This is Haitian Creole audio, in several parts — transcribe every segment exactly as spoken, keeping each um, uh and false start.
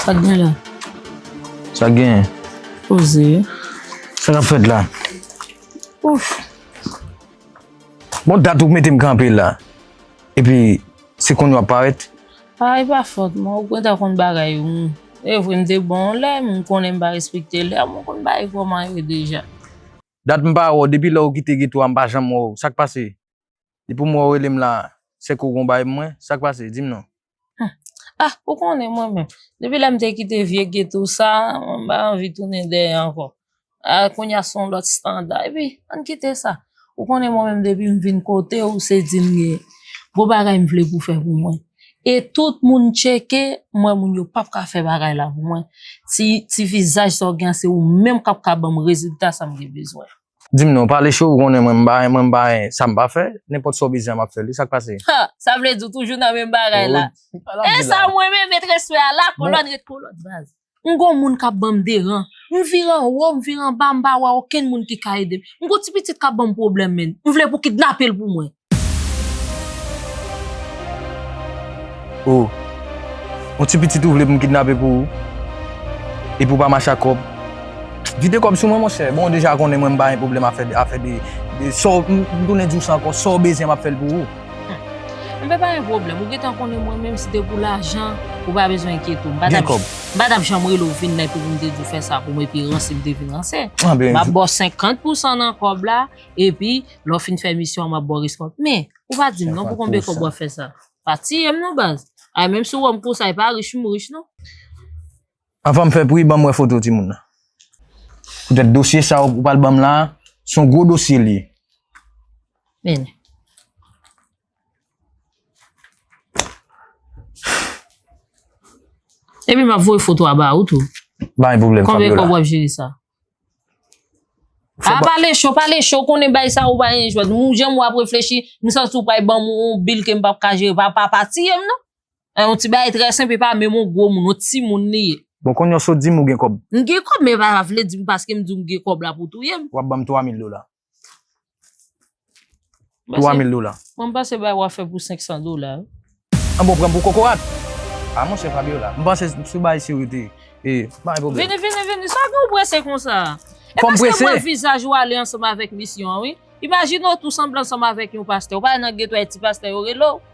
Sa k gen la? Sa k genyen? Poze. Sa k ap fèt la? Ouf. Bon, dat ou mete m kanpe la. Epi, se kounye w ap parèt? A, e pa fòt mwen, ou gentan konn bagay yo. E vre, m te bon lè, m konnen m pa respekte lè, m konn bagay kòman yo deja. Dat m pa wè w, depi lè w kite geto a, m pa janm wè w. Sa k pase? Depi m wè w rele m la, se ke w gon bagay pou mwen? Sa k pase? Di m non. Hmm. Ah, ou konnen mwen menm. Depi lè m te kite vye geto sa, mwen m pa anvi tounen dèyè ankò. A, kounye a se yon lòt estanda. Epi, ann kite sa. Ou konnen mwen menm depi m vin kote w, se di m gen gwo bagay m vle pou w fè pou mwen. E tout moun tcheke, m wè moun yo p ap ka fè bagay la pou mwen. Ti, ti vizaj sa w gen an, se ou menm k ap ka ban m rezilta sa m gen bezwen. Di m non, pale cho, ou konnen mwen, m pa, mwen, m pa, sa m pa fè, nenpòt sa w bezwen, m ap fè l, wi, sa k pase? Ha, sa vle di w toujou nan menm bagay la. E sa mwen menm, met respè a la, kolòn ret kolòn, baz. M gon moun k ap ban m deran. M vire anwo, m vire anba, m pa wè okenn moun ki ka ede m. M gon ti pitit k ap ban m pwoblèm, menn. M vle pou kidnape l pou mwen. Oh. Yon ti pitit ou vle pou m kidnape pou ou? Epi ou pa mache ak kòb? Vide kòb sou mwen, monchè. Bon, ou deja konnen mwen, m pa gen pwoblèm afè de, afè de, de, sa w, m, m tounen di w sa ankò, sa w bezwen, m ap fè l pou ou. M pe pa gen pwoblèm. Ou gentan konnen mwen menm, si te pou lajan, ou pa bezwen enkyete w. M pa t ap, m pa t ap janm rele w vin la epi pou m te di w fè sa pou mwen, epi ranse m te vin ranse. M ap ba w senkant pousan nan kòb la, epi lè w fin fè misyon an, m ap ba w rès kòb. Men, ou pa di m non pou konbyen kòb w ap fè sa. Pa tiye m non, baz. Ay, menm si w wè m konsa, e pa rich m rich non. Anvan m fè pri, ban m wè foto timoun nan. Poutèt dosye sa ou pral ban m la, se yon gwo dosye l ye. Men. Epi m ap voye foto a ba ou tou. Pa gen pwoblèm, Fabiola. Konbyen kòb w ap jere sa? A, pale cho, pale cho, konnen bay sa ou pa gen jwèt. Moun jan w ap reflechi, m santi w pral ban m yon bil ke m p ap ka jere, pa, pa, pa tiye m non. Yon ti bagay trè senp, e pa menm yon gwo moun, yon timoun li ye. Bon, kounye a w sot di m ou gen kòb. M gen kòb, men pa vle di m paske m di w m gen kòb la pou w touye m. W ap ban m twa mil dola. Twa mil dola. Mwen, m panse bagay w ap fè pou senk san dola, wi. An bon, pran m pou kokorat. A, monchè Fabiola, m panse sou bagay serye w te, e, pa gen pwoblèm. Vini, vini, vini. Sa gen w prese konsa? E paske m wè vizaj ou ale ansanm avèk misyon an, wi. Imajine w tou sanble ansanm avèk yon pastè. Ou pa nan geto a, ti pastè yo rele w.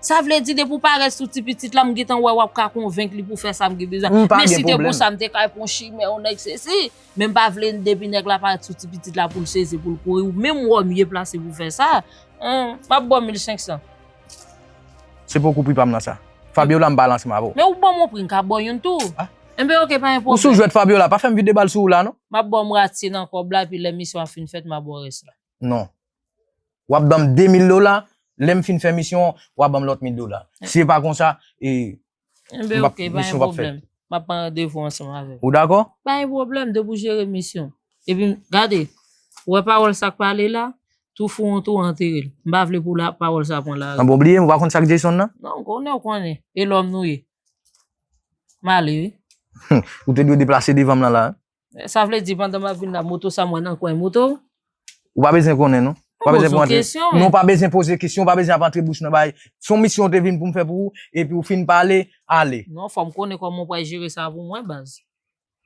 Sa vle di depi w parèt sou ti pitit la, m gentan wè w ap ka konvenk li pou fè sa m gen bezwen. Men si te pou sa, m te ka pran chimè yon nèg sesi. Men m pa vle depi nèg la parèt sou ti pitit la pou l sezi, pou l kouri. Ou menm wè w mye plase pou fè sa. Hum, m ap ba w mil senk san. Se poko pri pa m nan sa. Fabiola, m pa al ansanm avè w. Men ou ban m yon pri, m ka ba w youn tou. Enben, oke, pa gen pwoblèm. Ou sou jwèt Fabiola, pa fè m vide bal sou ou la, non. M ap ba w mwatye nan kòb la, epi lè misyon an fin fèt, m a ba w rès la. Non. W ap ban m de mil dola, lè m fin fè misyon an, w a ban m lòt mil dola. Si se pa konsa, e, enben, oke, pa gen pwoblèm. M ap pran randevou ansanm avè w. Ou dakò? Pa gen pwoblèm, depi w jere misyon. Epi, gade, ou wè pawòl sa k pale la, tou fou an tou antere l. M pa vle pou la, pawòl sa pran lari. An bon, bliye m, ou pa konn sa k Jason nan? Non, m konnen, ou konnen. E lòm nou ye. M ale, wi. Ou te dwe deplase devan m nan la. Sa vle di, pandan m ap vin la, moto sa mwen nan kwen moto? Ou pa bezwen konnen, non. Ou pa bezwen poze yon kesyon. Non, ou pa bezwen poze kesyon, ou pa bezwen ap antre bouch nan bay. Se yon misyon ou te vin pou m fè pou ou, epi ou fin pale, ale. Non, fò m konnen kòman w pral jere sa pou mwen, baz.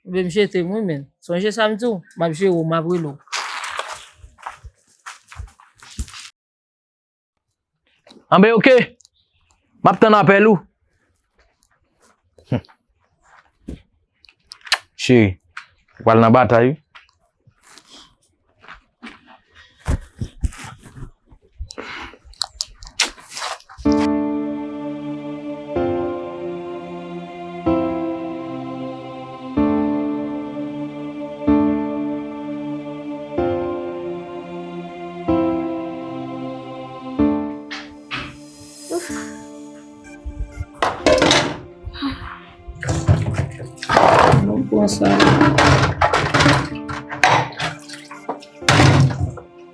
Oubyen m jete m, wi, men. Sonje sa m di w, m ap jere w, m ap rele w. Anben, oke. M ap tann apèl ou. Hum. Cheri, ou pral nan batay, wi.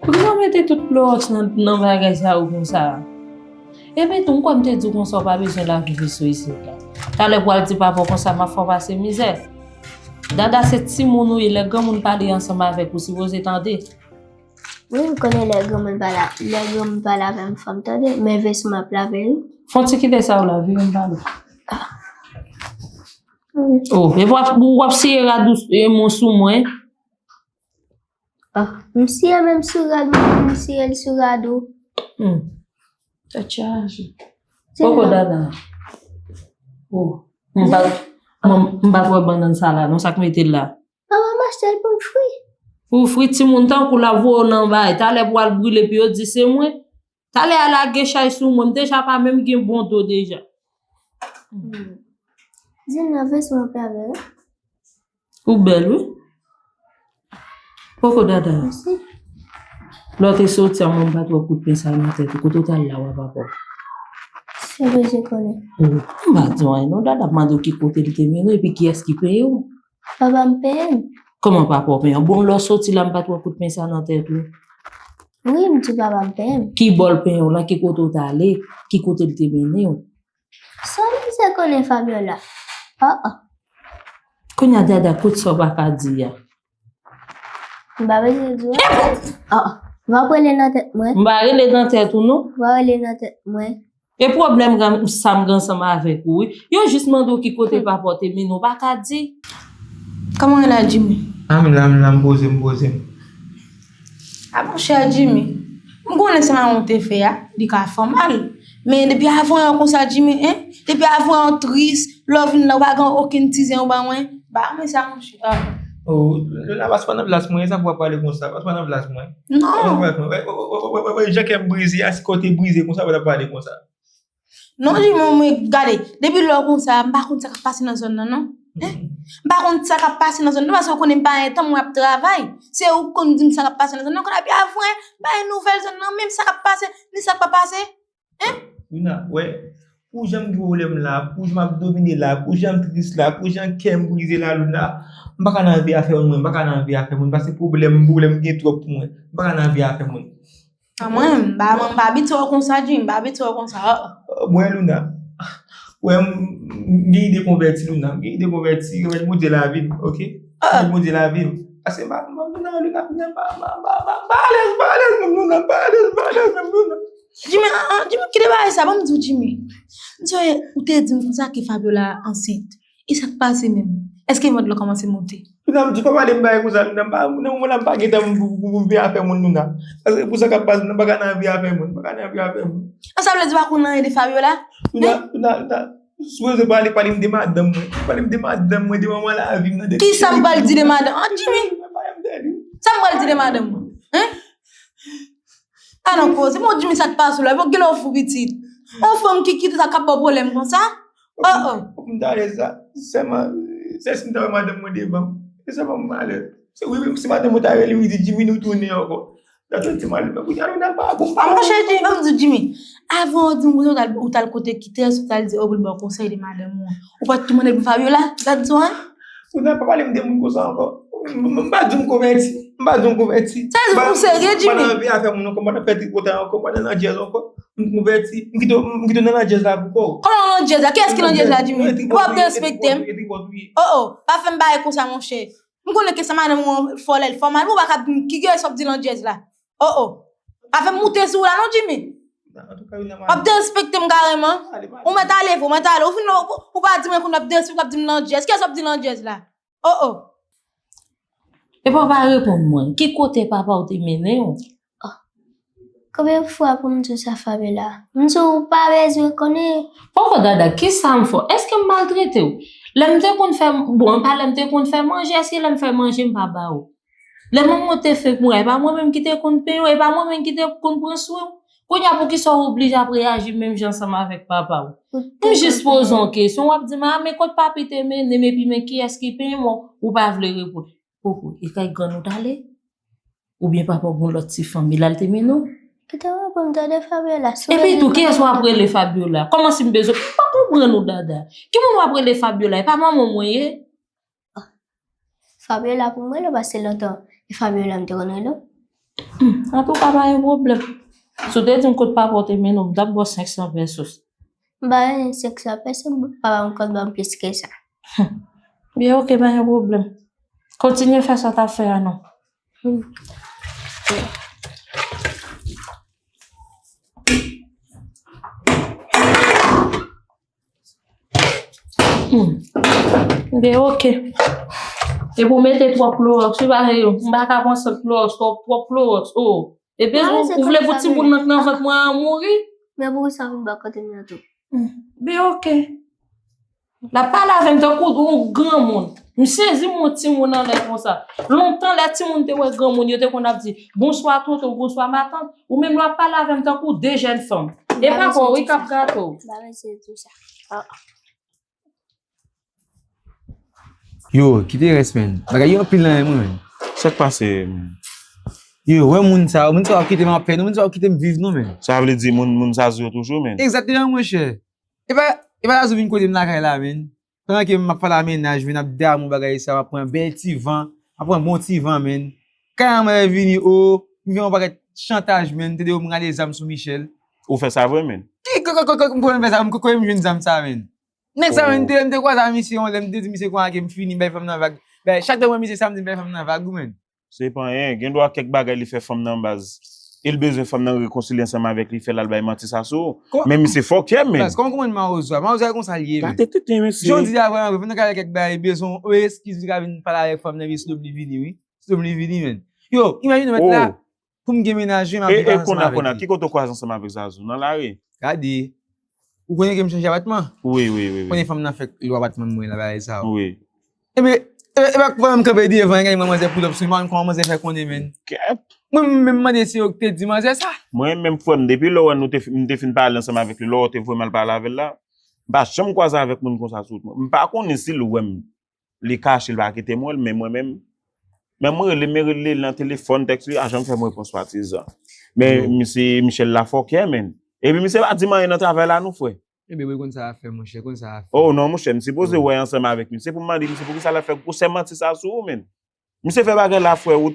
Poukisa w mete tout klowòks nan, nan bagay sa yo konsa? Epi tou, m kwè m te di w konsa w pa bezwen lavi vi sou isit la. Talè pou al di papa w konsa, m ap fè w pase mizè. Dada se timoun ou ye, lè granmoun pale ansanm avèk ou, sipoze tande. Wi, m konnen lè granmoun pale, lè granmoun pale avè m, fò m tande, men vle si m ap lave l. Fon ti kite sa w la, vire m pale. Ah. Oh, epi w ap, w ap siye rad ou, e, men w sou mwen. Ah, m siye menm sou rad mwen, m siye l sou rad ou. Hmm. Tèt chaje. Poko dada. Oh, m pa, m, m pa t wè bannann sa la, non, sa k mete l la. Papa m achte l pou m fri. Pou fri timoun tankou l ap voye w nan bay. Talè pou al brile pou yo di se mwen. Talè a lage chay sou mwen, m deja pa menm gen bon do deja. Hmm. Di m nan fè sou anpè avè l. Ou bèl, wi. Poko dada. Mèsi. Lè w te soti a, mwen m pa t wè kout pen sa nan tèt ou. Kote w t al la, w ap apò. Se bezwen konnen. Oh, m pa di w anyen non, dada ap mande w ki kote li te mennen w, epi kiyès ki peye w. Papa m peye m. Kòman papa w peye w? Bon, lè w soti la, m pa t wè kout pen sa nan tèt ou. Wi, m di papa m peye m. Ki bò l peye w lan, ki kote w t ale, ki kote l te mennen w? Sa m bezwen konnen Fabiola. Ah, ah. Kounye a, dada, kout sa w pa ka di a. M pa bezwen di w. Ah, ah. M ap rele nan tèt mwen. M pa rele nan tèt ou, non. M pa rele nan tèt mwen. E pwoblèm sa m gen ansanm avèk ou, wi. Yo jis mande w ki kote papa w te mennen w, w pa ka di. Kòman w ye la, Jimmy? Ah, m la, m la, m poze, m poze. Ah, monchè Jimmy, m konnen sa madanm ou te fè a, li ka fè w mal. Men depi avan yè konsa, Jimmy, en? Depi avan yè tris, lè w vin la, ou pa gen okenn ti zen ou ban mwen. Ba mwen sa, monchè. Oh, Luna, pa nan plas mwen, sa pou w ap pale konsa, pa nan plas mwen. Non. Pa nan plas mwen. Wè, wè, jan kè m brize a, si kò w te brize konsa, w t ap pale konsa. Non, Jimmy, mwen, gade, depi lè konsa, m pa konn sa k ap pase nan zòn nan, non. En? M pa konn sa k ap pase nan zòn nan, paske ou konnen m pa gen tan, mwen ap travay. Se ou k konn di m sa k ap pase nan zòn nan, kounye a pi avwen, bay nouvèl zòn nan, menm sa k ap pase, ni sa k pa pase. En? Luna, wè, pou jan m gen pwoblèm la, pou jan m ap domine la, pou jan m tris la, pou jan kè m brize la, Luna, m pa ka nan vi afè moun, mwen, m pa ka nan vi afè moun, paske pwoblèm, pwoblèm gen twòp pou mwen, m pa ka nan vi afè moun. A mwen, m pa, mwen, m pa abitye w konsa, Jimmy, m pa abitye w konsa. Ah, ah. Mwen, Luna, wè, m, m gen ide konvèti, Luna, m gen ide konvèti, remèt Bondye lavi m, oke? Remèt Bondye lavi m. Paske m pa, m pa, Luna, Luna, Luna, m pa, m pa, m pa, m pa, m pa alèz, m pa alèz menm, Luna, m pa alèz, m pa alèz menm, Luna. Jimmy, ah, ah, Jimmy, kite bagay sa, ban m di w, Jimmy. M sonje, ou te di m konsa ke Fabiola ansent. E sa k pase menm? Èske vant lan kòmanse monte? Luna, m di w pa pale m bagay konsa, Luna, m pa, nan moman la, m pa gen tan pou, pou, pou, pou vi afè moun, Luna. Paske pou sa k ap pase, Luna, m pa ka nan vi afè moun, m pa ka nan vi afè moun. An, sa vle di w pa konn anyen de Fabiola? Luna, Luna, Luna, si w bezwen pale, pale m de madanm mwen. Pale m de madanm mwen, de manman lavi m nan, de... Kisa m pral di de madanm? An, Jimmy! Sa m pral di de madanm mwen? Hein? Pa nan koze, bon, Jimmy, sa k pase w la? Bon, genlè w fou pitit. On fanm ki kite sa k ap ba w pwoblèm konsa? Oh, oh. Fòk m ta alèz la. Sèlman, sèl si m ta wè madanm mwen devan m. Se sèlman m alèz. Se wi, wi, si madanm mwen ta rele m, li di, Jimmy, nou tounen ankò. Sa fè ti mal, men kounye a, nou nan pa bon. Ah, monchè, Jimmy, ban m di w, Jimmy, avan w di m ou t al, ou t al kote Kitès, ou t al di, oh, pou l ba w konsèy de madanm ou an. Ou pa t tou mande l pou Fabiola, li pa t di w anyen? Ou nan pa pale m de moun konsa ankò. M, m, m pa di w m konvèti. M pa di w m konvèti. Sa vle di ou serye, Jimmy? M pa nan vi afè moun ankò, m pa nan fè tripotay ankò, m pa nan landjèz ankò. M konvèti. M kite w, m kite w nan landjèz la pou kò w. Kòman nan landjèz la? Kiyès ki landjèz la, Jimmy? Ou pa derespekte m? Oh, oh, pa fè m bagay konsa, monchè. M konnen ke sa madanm ou an fè w lè l fè w mal, men w pa ka di m ki gè sa w ap di landjèz la. Oh, oh. Pa fè m moute sou ou la non, Jimmy. W ap derespekte m kareman. Ou mèt ale vre, ou mèt ale. Ou fin, ou, ou pa di mwen kounye a w ap derespekte, w ap di m landjèz. Kiyès w ap di landjèz la? Oh, oh. Epi w pa reponn mwen. Ki kote papa w te mennen w? Oh. Konbyen fwa pou m di w sa, Fabiola? M di w pa bezwen konnen. Poko dada, kisa m fè w? Èske m maltrete w? Lè m te konn fè, bon, pa lè m te konn fè manje, èske lè m fè manje, m pa ba w? Lè manman w te fenk mouri, e pa mwen menm ki te konn penyen w, e pa mwen menm ki te konn pran swen w. Kounye a, poukisa w oblije ap reyaji menm jan ansanm avèk papa w? M jis poze w kesyon, w ap di m, a, men kot papi te mennen m, epi men kiyès ki penyen m, ou pa vle reponn. Poko, e kay grann ou t ale? Oubyen papa w gen lòt ti fanmi la l te mennen w? Kite w reponn, tande Fabiola. Epi tou, kiyès w ap rele Fabiola? Kòman si m bezwen? M pa konprann ou, dada. Ki moun w ap rele Fabiola? E pa manman w mwen ye? Fabiola pou m rele w, paske lontan e Fabiola m te konn rele w. Hmm, antouka, pa gen pwoblèm. Si w te di m kot papa w te mennen w, m t ap ba w senk san pesos. M pa gen senk san pesos, papa m konn ban m plis ke sa. Hmm. Byen, oke, pa gen pwoblèm. Kontinye fè sa w t ap fè a non. Hmm. Hmm. Ebyen, oke. E pou mete twòp klowòks, wi, pa, m pa ka pran sant klowòks, twòp, twòp klowòks. Oh. Ebyen, ou, ou vle pou timoun nan k nan vant mwen an mouri? Men pou sa vin bò kote m nan tou. Hmm. Ebyen, oke. L ap pale avè m tankou yon granmoun. M sezi m wè yon timoun anlè konsa. Lontan, lè timoun te wè granmoun, yo te konn ap di, "Bonswa tonton, bonswa matant." Ou menm, w ap pale avè m tankou de jèn fanm. E papa w, wi, k ap gate w. M pa vle di tou sa. Ah. Yo, kite rès, man. Bagay yo anpil nan men mwen, man. Sa k pase, man? Yo, wè moun sa yo, moun sa yo ap kite m an pè, non, moun sa yo ap kite m viv, non, man. Sa vle di moun, moun sa yo toujou, man. Egzakteman, monchè. E pa, e pa Zazou vin kote m lakay la, man. Pandan ke m ap pale a mennaj, man, ap damou bagay sa, m ap pran bèl ti van, m ap pran bon ti van, man. Kay an mwen vini, o, m gen yon pakèt chantaj, man, tande yo, m rale zam sou Michel. Ou fè sa vre, man? Ki, ko, ko, ko, ko, m konnen m fè sa, m, ko, kote m jwenn zam sa, man? Nèg sa, man, m te, m te kwaze a misye yon lè, m te di misye konsa ke m fini, bay fanm nan vag. Bay, chak lè m wè misye sa, m di bay fanm nan vag, wi, man. Se pa anyen, gen dwa kèk bagay li fè fanm nan baz. E l bezwen fanm nan rekonsilye ansanm avèk li, fè l al bay manti sa sou. Men misye fòkè, man. Baz, kòman w konprann mawozo a? Mawozo a konsa l ye, man. Gade tete, mesye. Jan w di la vrèman vre, fanm nan ka fè kèk bagay, bezwen yon eskiz li ka vin pale avèk fanm nan, epi se dòm li vini, wi. Se dòm li vini, man. Yo, imajine w mèt la, pou m gen mennaj, wi, m ap viv ansanm avèk li. E, e kounye a, kounye a, ki kote w kwaze ansanm avèk Zazou? Nan lari? Gade. Ou konnen ke m chanje apatman? Wi, wi, wi, wi. Konnen fanm nan fèk lwe apatman mwen la, bagay sa yo. Wi. Ebyen, e, e pa k fè m kanpe devan, gade manzè pull up sou li, m pa konn kòman manzè fè konnen, man. Kèt. Mwen menm mande se yo ki te di manzè sa. Mwen menm, frè m, depi lè w wè nou te, m te fin pale ansanm avèk li, lè w te voye m al pale avè l la, m pa janm kwaze avèk moun konsa sou wout mwen. M pa konnen si l wè m. Li kache, li pa kite m wè l, men mwen menm, men mwen rele, men rele l nan telefòn, tèks li, a janm fè m repons patizan. Men misye Michel la fòkè, man. Epi misye pa di m anyen nan travay la non, frè. Ebyen, wi, konn sa a fè, monchè, konn sa a fè. Oh non, monchè, m sipoze wè ansanm avèk misye pou m mande misye poukisa l ap fè gwosè manti sa sou ou, man. Misye fè bagay la, frè, ou,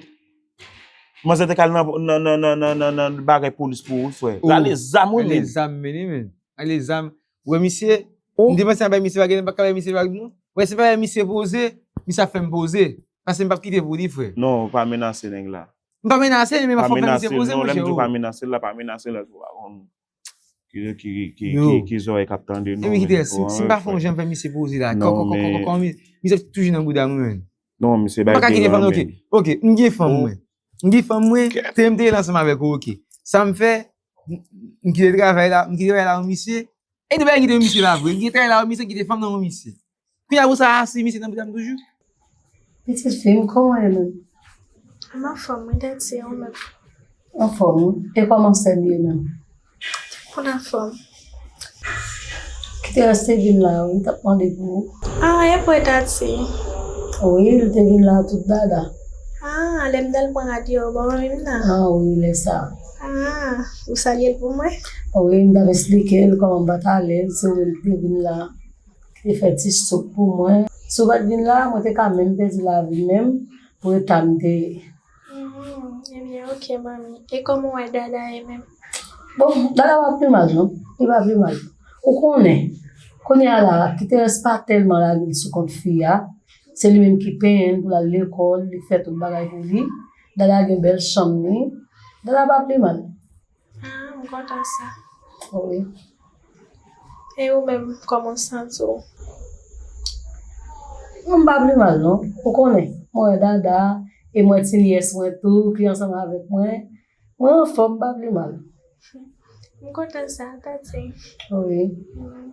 manzè te kal nan, nan, nan bagay polis pou ou, frè. Rale zam, wi, man. Rale zam, man, wi, man. Rale zam. Ou wè misye, m te panse a bay misye vag, m pa ka bay misye vag, non. Wè, se pa bay misye poze, misye ap fè m poze. Paske m p ap kite pou li, frè. Non, pa menase nèg la. M pa menase, men m ap fè misye poze, monchè. Lè m di w pa menase l la, pa menase l la, ou pa konn ki, ki, ki, ki, ki zòrèy k ap tande nou, men. Ebyen, kite, si, si m pa fè yon jan fè misye poze la, kò, kò, kò, kò, kò, misye toujou nan bouda mwen, men. Non, misye bay vye lan, men. M pa ka kite fanm, oke. Oke, m gen fanm mwen. M gen fanm mwen, te m te rele ansanm avèk ou, oke. Sa m fè, m, m kite travay la, m kite travay la pou misye. E de bagay kite misye la vre, m kite travay la pou misye, m kite fanm nan pou misye. Kounye a pou sa, si misye nan bouda m toujou. Pitit fi m, kòman w ye menm? M anfòm, wi, Tati, e ou menm? Anfòm, wi. E kòman sè m ye menm? Konn anfòm. Kiterès te vin la, wi, t ap mande pou ou. Ah, e vre, Tati? Wi, li te vin la tout dada. Ah, lè m t al pran rad yo, bò mwen menm nan? Ah, wi, lè sa. Ah, ou salye l pou mwen? Wi, m t ap esplike l kòman m pa t alèz, se ou menm ki te vin la. Li fè ti soup pou mwen. Si w pa t vin la, mwen te ka menm pèdi lavi m menm pou eta m te ye. Hmm, ebyen, oke, manmi. E kòman w wè Dada ye menm? Bon, Dada pa pi mal, non. Li pa pi mal. Ou konnen, kounye a la, Kiterès pa tèlman lage l sou kont fi a. Se li menm ki penyen l pou l al lekòl, li fè tout bagay pou li. Dada gen bèl chanm li. Dada pa pi mal. Ah, m kontan sa. Wi. E ou menm, kòman w santi w? Non, m pa pi mal, non. Ou konnen, mwen wè Dada, e m wè ti nyès mwen tou, ki ansanm avèk mwen. Mwen anfòm, m pa pi mal. M kontan sa, Tati. Wi. Mm.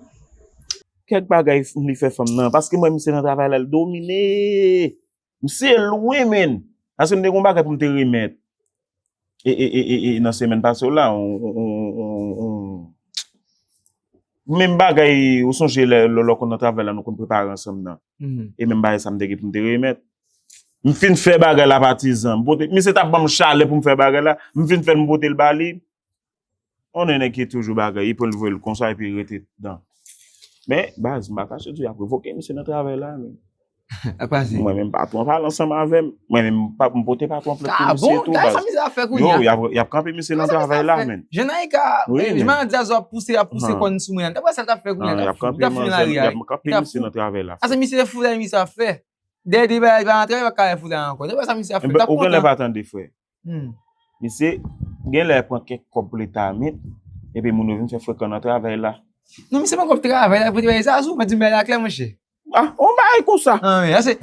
Kèk bagay li fè fanm nan, paske mwen, misye nan travay la, l domine. Misye lwen, menn. Paske m te gen yon bagay pou m te remèt. E, e, e, e, e, nan semèn pase yo la, on, on, on, on, on, menm bagay, ou sonje lè, lè, lè w konn nan travay la, nou konn prepare ansanm nan. Mhm. E menm bagay sa m te gen pou m te remèt. M fin fè bagay la patizan. M pote, misye t ap ban m chalè pou m fè bagay la. M fin fè l, m pote l ba li. On nèg ki toujou bagay, li pran l voye l konsa epi rete dan. Men, baz, m pa kache di w, y ap revoke misye nan travay la, men. Apa se? Mwen menm, patwon pale ansanm avè m. Mwen menm, pa, m pote patwon plent pou misye tou, baz. Sa misye ap fè kounye a? Yo, y ap, y ap kanpe misye nan travay la, men. Jan Naika, wi, men. Jan Naika ap pouse, ap pouse kòn sou mwen. Dapre sa l t ap fè kounye a, y ap kanpe misye nan travay la. Asa misye fou la, misye ap fè. Dèyè de bagay pa antre, pa ka fè fou la ankò. Dapre sa misye ap fè, l ap kontan. Ou genlè pa tande, frè. Hmm. Misye genlè pran kèk kòb pou leta met, epi moun yo vin fè frekan nan travay la. Non, misye pran kòb travay la, pou travay sa sou, mwen di m bay la klè, monchè. Ah, on bagay konsa. Ah, men, se,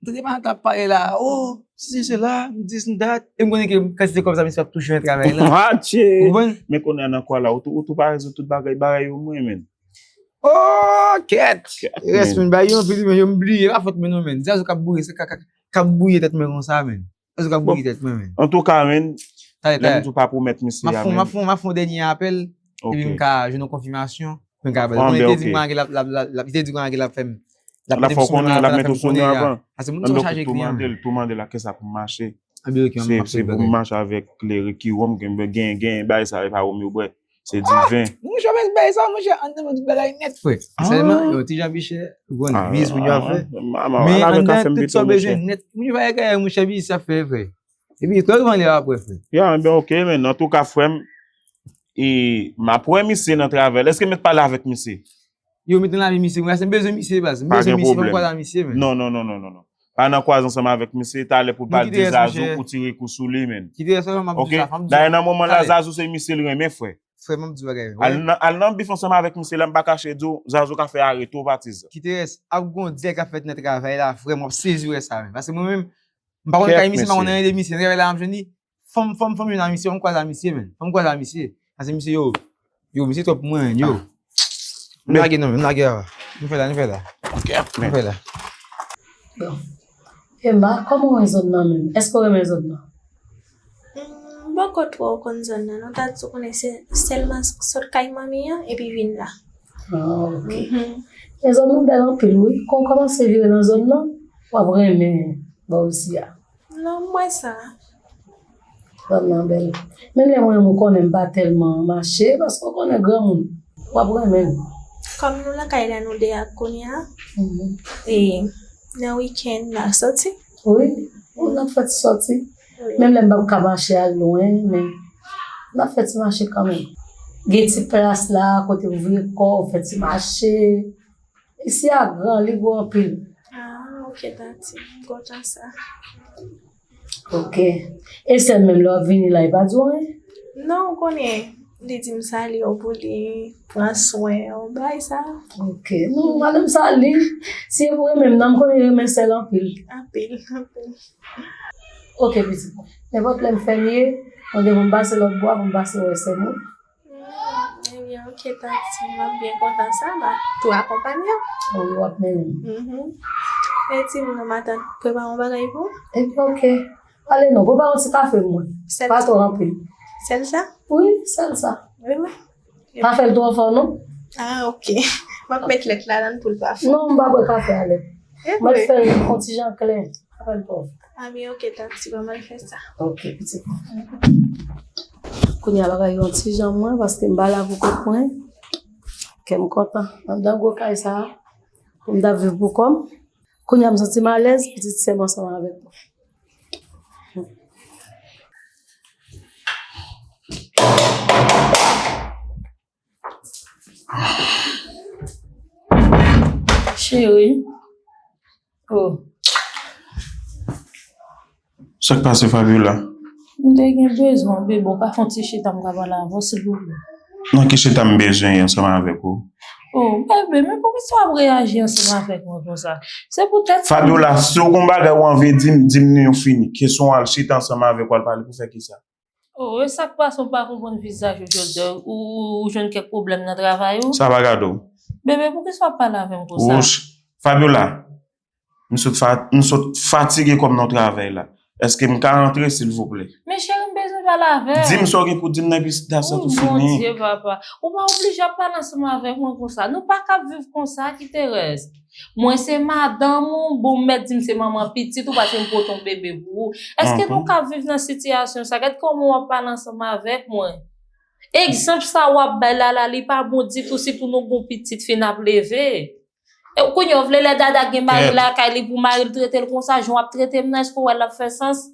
tande pa t ap pale la, oh, si se la, m dis m dat, e m konnen ke kantite kòb sa misye ap touche nan travay la. Ou konprann? Men kounye a nan kwa la, ou tou, ou tou pa rezoud tout bagay, bagay yo mwen, men. Oh, kèt! Rès mwen bay yo anpil, men yo m bliye, pa fòt mwen non, men. Zazou k ap bouye, k ap bouye tèt mwen konsa, men. Zazou k ap bouye tèt mwen, men. Antouka, men, lè m di w pa pwomèt misye a, men. M ap fè yon dènye apèl, epi m ka jwenn yon konfimasyon. Mwen ka bèl. Mwen te di mwen ange l ap, l ap, l ap, li te di mwen ange l ap fè m. L ap mete m sou menm la, l ap mete m sou menm la. Paske moun sa chaje kliyan. Tou mande l, tou mande l ak kisa pou m mache. Se pou m mache avèk klere ki wòm, gen, gen, gen bagay sa, e pa wòm yo bwè. Se diven. Monchè, men bagay sa, monchè, anndan tout bagay nèt, frè. Sèlman, yon ti jan bichè, ou konn, biz pou yo ap fè. Men anndan tout sa w bezwen nèt, monchè, bagay monchè, biz sa fè, frè. Epi, lè w vande apre, frè. Ya, ben, ok, men, antouka, frè m, e, m ap wè misye nan travay. Èske m mèt pale avèk misye? Yo, mete nan lavi misye, mwen, m bezwen misye, baz. M bezwen misye, fò m kwaze ak misye, men. Non, non, non, non, non, non. Pa nan kwaze ansanm avèk misye, talè pou l pral di Zazou ou tire kou sou li, men. Kite rès, m ap di sa, fò m di sa. Dayè, nan moman la, Zazou se misye l renmen, frè. Frè m, m ap di w bagay. Al nan, al nan bif ansanm avèk misye la, m pa kache di w, Zazou ka fè arete w patizan. Kite rès, ap gon djè k ap fèt nan travay la, frè m, w ap sezi wè sa, men. Paske mwen menm, M pa konn kay misye, m pa konn anyen de misye. Nan travay la m ap jwenn li. Fò m, fò m, fò m jwenn a misye, fò m kwaze a misye, men. Fò m kwaze a misye. Paske misye, yo, yo, misye twòp pou mwen, men, yo. M lage non, men, m lage a. Nou fè la, nou fè la. Nou fè la. Bon. Emma, kòman w wè zòn nan menm? Èske w renmen zòn nan? M poko twò konn zòn nan non, ta di w konnen se sèlman sot kay manmi an epi vin la. Ah, ok. Men zòn nan bèl anpil wi. Kon w kòmanse vire nan zòn nan, w ap renmen bò isi a. Non, m wè sa. Zòn nan bèl. Menm lè mwen menm ou konnen m pa tèlman mache, paske w konnen granmoun, w ap renmen l. Kòm nou lakay la nou de a kounye a, e nan wikenn n a soti. Wi, n ap fè ti soti. Menm lè m p ap ka mache al lwen, men n ap fè ti mache kanmenm. Gen ti plas la kote w vire kò w, fè ti mache. Isi a gran, li gwo anpil. Ah, ok, Tati. M kontan sa. Ok. E sè m menm lè w ap vini la, li pa di w anyen? Non, ou konnen, li di m salye w pou li, pran swen w, bagay sa. Ok. Non, madanm sa, li, si e pou renmen m nan, m konnen li renmen sè l anpil. Anpil, anpil. Ok, pitit mwen. Nenpòt lè m fè m ye, mwen gen pou m pase lòt bò a, pou m pase wè sè m wi. Ebyen, ok, Tati, m ap byen kontan sa, m ap tou akonpanye w. Wi, w ap mennen m. E di m non, matant, prepare yon bagay pou ou? Ebyen, ok. Ale non, prepare yon ti kafe pou mwen. Pa twò anpil. Sèl sa? Wi, sèl sa. Wi, wi. Pa fè l twò fò, non. Ah, ok. M ap met lèt ladan l pou l pa fò. Non, m pa bwè kafe a lèt. Mwen fè l yon ti jan klè. Pa fè l twò fò. Ah, men ok, Tati, ban m al fè sa. Ok, pitit. Kounye a bagay yo yon ti jan mwen, paske m pa la pou kont mwen. Kè m kontan. Anndan gwo kay sa a, pou m t ap viv pou kò m. Kounye a m santi m alèz, pitit sè m ansanm avèk mwen. Cheri. Oh. Sa k pase, Fabiola? M te gen bezwen w, bebe, w ka fè yon ti chita m ka pale avè w, silvouplè? Nan ki chita m bezwen ye ansanm avèk ou? Oh, bebe, men poukisa w ap reyaji ansanm avèk mwen konsa? Se poutèt sa. Fabiola, si w gen yon bagay w anvi di m, di m nou fini. Kesyon al chita ansanm avèk ou, al pale pou fè kisa? Oh, e sa k pase w pa konprann vizaj ou jodi a? Ou, ou jwenn kèk pwoblèm nan travay ou? Sa pa gade w. Bebe, poukisa w ap pale avè m konsa? Wouch, Fabiola, m sot, fa, m sot fatige kò m nan travay la. Èske m ka rantre, silvouplè? Men cheri, m bezwen pale avè w. Di m sa w gen pou di m nan, epi dat sa tou fini. Oh, Bondye, papa. Ou pa oblije ap pale ansanm avèk mwen konsa. Nou pa kab viv konsa, Kiterès. Mwen se madanm ou, bon, m mèt di m se manman pitit ou paske m pote yon bebe pou ou. Èske nou ka viv nan sitiyasyon sa? Gad kòman w ap pale ansanm avèk mwen. Egzanp sa w ap bay la la, li pa bon ditou, sitou nou gon pitit fi n ap leve. E kounye a w vle lè Dada gen mari lakay li pou mari l trete l konsa, jan w ap trete m nan, èske w wè l ap fè sans?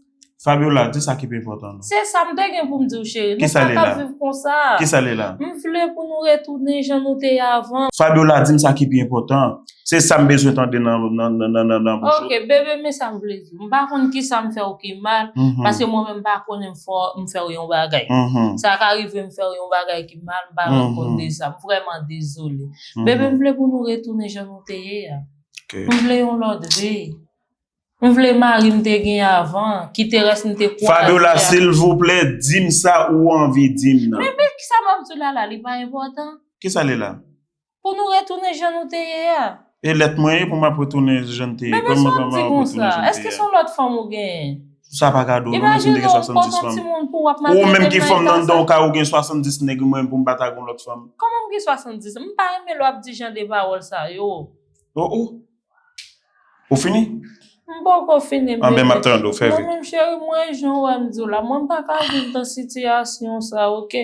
Fabiola, di sa ki pi enpòtan non. Se sa m te gen pou m di w cheri. Nou pa ka viv konsa. Kisa l ye la? M vle pou nou retounen jan nou te ye avan. Fabiola, di m sa ki pi enpòtan. Se sa m bezwen tande nan, nan, nan, nan, nan, nan bouch ou. Ok, bebe, men sa m vle di w. M pa konn kisa m fè w ki mal, paske mwen menm m pa konnen m fè w, m fè w yon bagay. Sa ka rive m fè w yon bagay ki mal, m pa rann kont de sa. M vrèman dezole. Bebe, m vle pou nou retounen jan nou te ye a. M vle yon lòt vi. M vle mari m te gen avan, kiterès m te kwaze. Fabiola, silvouplè, di m sa ou anvi di m nan. Men, men kisa m ap di w la la, li pa enpòtan? Kisa li la? Pou nou retounen jan nou te ye a. E lèt mwen ye pou m ap retounen jan m te ye. Men, men sa w ap di konsa? Èske se yon lòt fanm ou genyen? Sa pa kado non, menm si m te gen swasanndis fanm. Ou menm ki fanm nan anndan w kay ou gen swasanndis nèg, mwen menm pou m pa ta gen yon lòt fanm. Kòman m gen swasanndis? M pa renmen lè w ap di jan de pawòl sa yo. Oh, oh. Ou fini? M poko fini, bebe. Anben, m ap tande w, fè vit. Mwen menm, cheri, mwen, jan w wè m di w la, mwen m pa ka viv nan sitiyasyon sa, oke?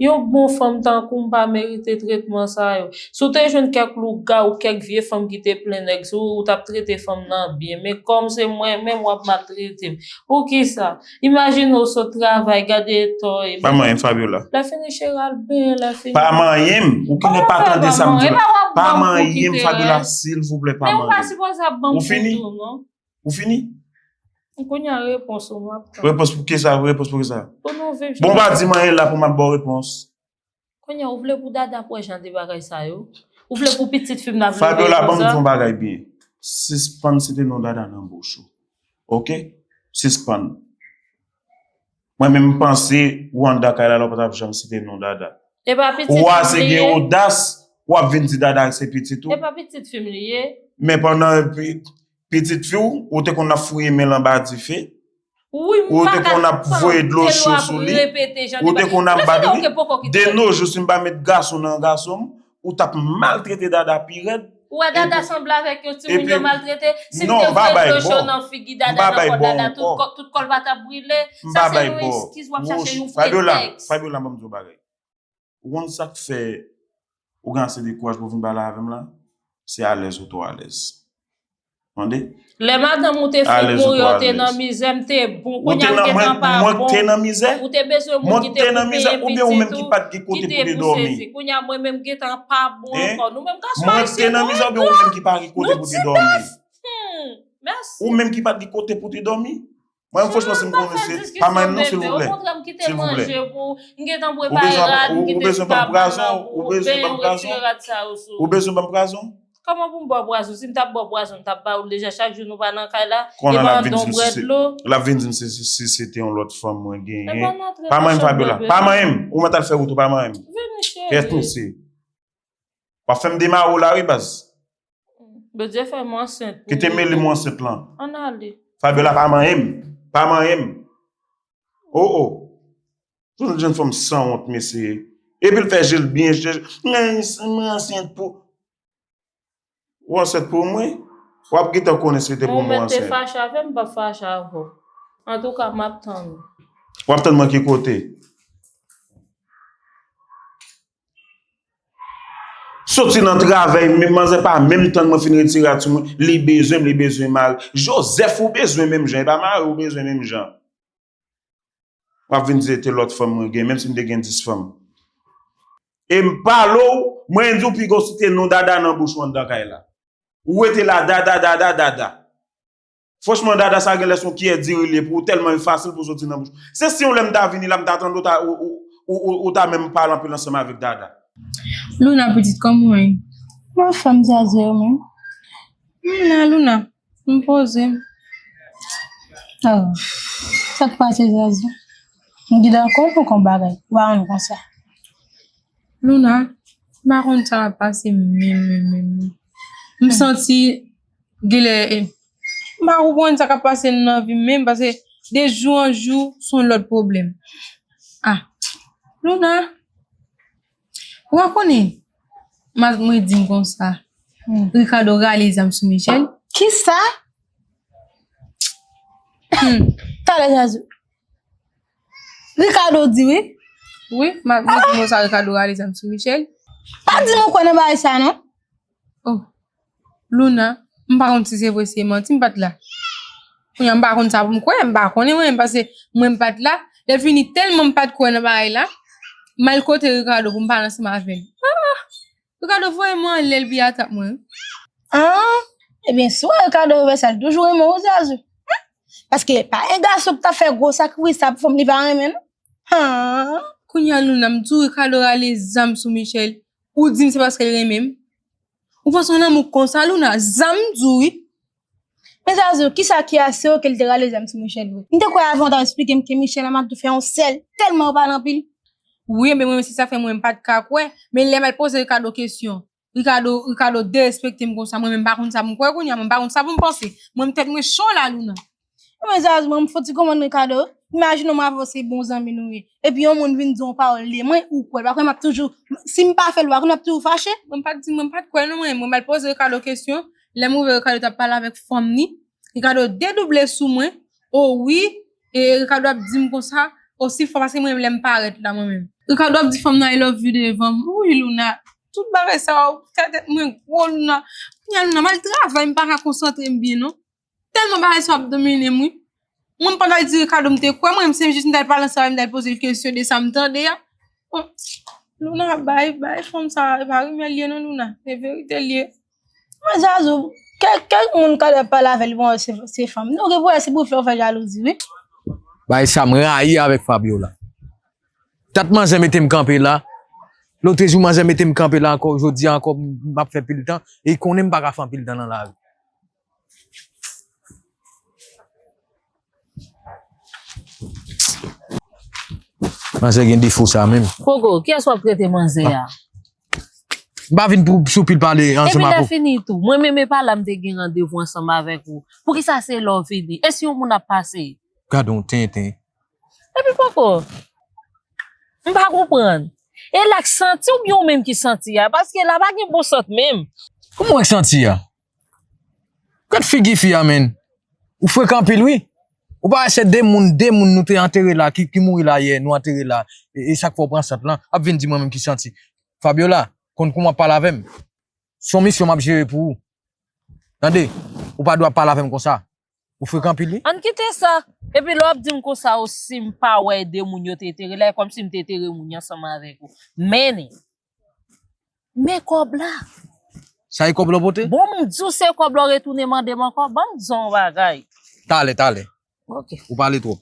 Yon bon fanm tankou m pa merite tretman sa yo. Si w te jwenn kèk lougawou, kèk vye fanm ki te plen nèg sou ou, ou t ap trete fanm nan byen. Men kòm se mwen menm, w ap maltrete m. Poukisa? Imajine w sot travay, gade eta w ye. Pa manyen m, Fabiola. Lè fini, cheri, al benyen, lè fini. Pa manyen m. Ou konnen pa tande sa m di w la. Pa manyen m, Fabiola, silvouplè, pa manyen m. Men ou pa sipoze ap ban m kou tou, non. Ou fini? Kounye a, repons ou, m ap tann. Repons pou kisa? Repons pou kisa? Pou nou viv. Bon, pa di m anyen la pou m ap ba w repons. Kounye a, ou vle pou Dada ap wè jan de bagay sa yo? Ou vle pou pitit fi m nan vle veye konsa? Fabiola, ban m di w yon bagay byen. Sispann site non Dada nan bouch ou. Oke? Sispann. Mwen menm, m panse ou anndan kay la, la w pa t ap janm site non Dada. Ou ase gen odas, w ap vin di Dada se pitit ou. E pa pitit fi m li ye? Men pandan pi-, pitit fi w, ou te konn ap fouye men l anba dife. Ou te konn ap voye dlo cho sou li. Ou te konn ap bat li. De no jou, si m pa met gason nan gason m, ou t ap maltrete Dada pi rèd. Ou wè Dada sanble avèk yon timoun yo maltrete? Si m te voye dlo cho nan figi Dada, nan kò Dada, tout kò, tout kò l pa t ap brile? Sa se yon eskiz w ap chache, yon pretèks. Fabiola, Fabiola, ban m di w yon bagay. Ou konn sa k fè ou gen ase de kouraj pou w vin pale avè m la? Se alèz ou twò alèz. Tande? Lè madanm ou te fin mouri, ou te nan mizè, m te bon. Kounye a m gentan pa bon. Mwen k te nan mizè? Ou te bezwen moun ki te pou peye pitit ou, ki te pou sezi. Kounye a mwen menm m gentan pa bon ankò. Nou menm gason ayisyen, nou engra. Mwen k te nan mizè oubyen ou menm ki pa gen kote pou te dòmi? Nou ti bèf. Hmm, mèsi. Ou menm ki pa t gen kote pou te dòmi? Mwen, franchman, si m konnen se, pa manyen m non, silvouplè. Okontrè, m kite manje pou ou, m gentan prepare rad, m kite ti babon nan pou ou, benyen, retire rad sa yo sou ou. Ou bezwen ban m pwazon? Kòman pou m ba w pwazon? Si m t ap ba w pwazon, m t ap ba w l deja. Chak jou nou pa nan kay la, e pa yon don bwè dlo. L ap vin di m si, si, si se te yon lòt fanm mwen genyen. Pa manyen m, Fabiola. Pa manyen m. Ou mèt al fè wout ou, pa manyen m. Vini, cheri. Kèt mesye. W ap fè m demare w la, wi, baz. Bondye fè m ansent pou ou. Kite mele m ansent lan. Ann ale. Fabiola, pa manyen m. Pa manyen m. Oh, oh. Yon jèn fanm sanwont, mesye. Epi l fè je l byen, je, mwen ansent pou, ou ansent pou mwen? W ap gentan konnen si te pou mwen ansent. Ou mèt te fache avè m, m p ap fache avè w. Antouka, m ap tann ou. W ap tann mwen ki kote? Soti nan travay, men manzè pa menm tann mwen fin retire rad sou mwen. Li bezwen m, li bezwen mari. Joseph, ou bezwen menm jan. E pa mari ou bezwen menm jan. W ap vin di se te lòt fanm mwen gen, menm si m te gen dis fanm. E m pale w, mwen di w piga w site non Dada nan bouch ou anndan kay la. Ou rete la, Dada, Dada, Dada. Franchman, Dada, sa genlè se yon kiyè diri li ye pou ou, tèlman li fasil pou soti nan bouch. Se si yon lè m ta vini la, m ta tande ou ta, ou, ou, ou, ou, ou ta menm pale anpil ansanm avèk Dada. Luna, pitit, kòman w ye? M anfòm, Zazou, ou menm? M la, Luna. M poze m. Oh, sa k pase, Zazou? M gen dakò pou kon bagay. Ou pa konn konsa. Luna, m pa konn sa k ap pase menm, menm, menm, menm. M santi genlè, eh, m pa konprann sa k ap pase nan vi m menm, paske de jou an jou, se yon lòt pwoblèm. Ah, Luna, ou pa konnen, madanm mwen di m konsa, hmm, Ricardo rale zam sou Michel. Kisa? Hmm. Talè, Zazou. Ricardo di wi. Wi, madanm mwen di m konsa Ricardo rale zam sou Michel. Pa di m ou kwè nan bagay sa, non. Oh. Luna, m pa konn si se vre, si se manti, m pa t la. Kounye a, m pa konn sa pou m kwè, m pa konnen mwen, paske mwen, m pa t la. Lè fini, tèlman m pa t kwè nan bagay la, m al kote Ricardo pou m pale ansanm avè l. Ah! Ricardo voye mwen anlè l, epi atap mwen. Ah! Ebyen, si w wè Ricardo fè sa, l toujou renmen w, Zazou. Paske pa gen gason ki ta fè gwo sakrifis sa pou fanm li pa renmen, non. Ah! Kounye a, Luna, m di w Ricardo rale zam sou Michel. Ou di m se paske l renmen m? Ou panse yon lanmou konsa, Louna? Zam di w wi. Men Zazou, kisa ki ase w ke l te rale zam sou Michel vre? M te kwè avan w ta esplike m ke Michel la m ap tou fè yon sèl, tèlman yo pale anpil. Wi, men mwen, se sa fè mwen, m pa t ka kwè. Men lè m al poze Ricardo kesyon, Ricardo, Ricardo derespekte m konsa. Mwen menm, m pa konn sa pou m kwè kounye a, mwen m pa konn sa pou m panse. Mwen, m tèt mwen cho la, Louna. Mwen, Zazou, mwen, m fouti konprann Ricardo. Imajine w, mwen avè w se bon zanmi nou ye. Epi yon moun vin di yon pawòl de mwen, ou kwè l. Pa kwè m ap toujou, si m pa fè l, ou pa kwè m ap toujou fache? Mwen, m pa t di, mwen, m pa t kwè non, mwen. Mwen, m al poze Ricardo kesyon. Lè m ouvè, Ricardo t ap pale avèk fanm ni. Ricardo dedouble sou mwen. O wi, e Ricardo ap di m konsa, o si fò, paske mwen menm lè m parèt la, mwen menm. Ricardo ap di fanm nan I love you devan m. Wi, Louna, tout bagay sa yo, tèt mwen gwo, Louna. Kounye a, Louna, m al travay, m pa ka konsantre m byen, non. Tèlman bagay sa ap domine m, wi. Mwen, m pa t al di Ricardo m te kwè, mwen, m se jis m t al pale ansanm avè l, m t al poze l kesyon de sa m tande a. Bon, Louna, bay, bay fanm sa, e pa rimè l ye, non, Louna. Se verite l ye. Mwen Zazou, kèk, kèk moun ka ap pale avè l, bon, se, se fanm. Nou gen pou wè, se pou fè w fè jalouzi, wi. Bay sa m rayi avèk Fabiola. Dat manzè mete m kanpe la. Lotrejou manzè mete m kanpe la ankò, jodi a ankò, m ap fè pil tan. E konnen m pa ka fè anpil tan nan lari. Manzè gen defo sa menm. Koko, kiyès w ap trete manzè a? M pa vin pou sou pil pale ansanm avè w. Epi lè fini tou, mwen menm e pa la m te gen randevou ansanm avèk ou. Poukisa se lè w vini? E si yon moun ap pase? Gade yon tenten. Epi Koko, m pa konprann. E la k santi oubyen ou menm ki santi a? Paske la pa gen bon sant menm. Kòman w wè k santi a? Gad figi fi a, menn. Ou frekan anpil, wi. Ou pa wè se de moun, de moun nou te antere la, ki, ki mouri la yè, nou antere la. E, e sa k fè w pran sant lan, ap vin di mwen menm ki santi. Fabiola, konn kouman w ap pale avè m. Se yon misyon m ap jere pou ou. Tande, ou pa dwe ap pale avè m konsa. Ou frekan anpil, wi. Ann kite sa. Epi lè w ap di m konsa osi, m pa wè de moun yo te entere la, e kòmsi m te entere moun yo ansanm avèk ou. Men, men kòb la. Sa e kòb la w pote? Bon, m di w se kòb la w retounen mande m ankò. Ban m di w yon bagay. Talè, talè. Ok. Ou pale twòp.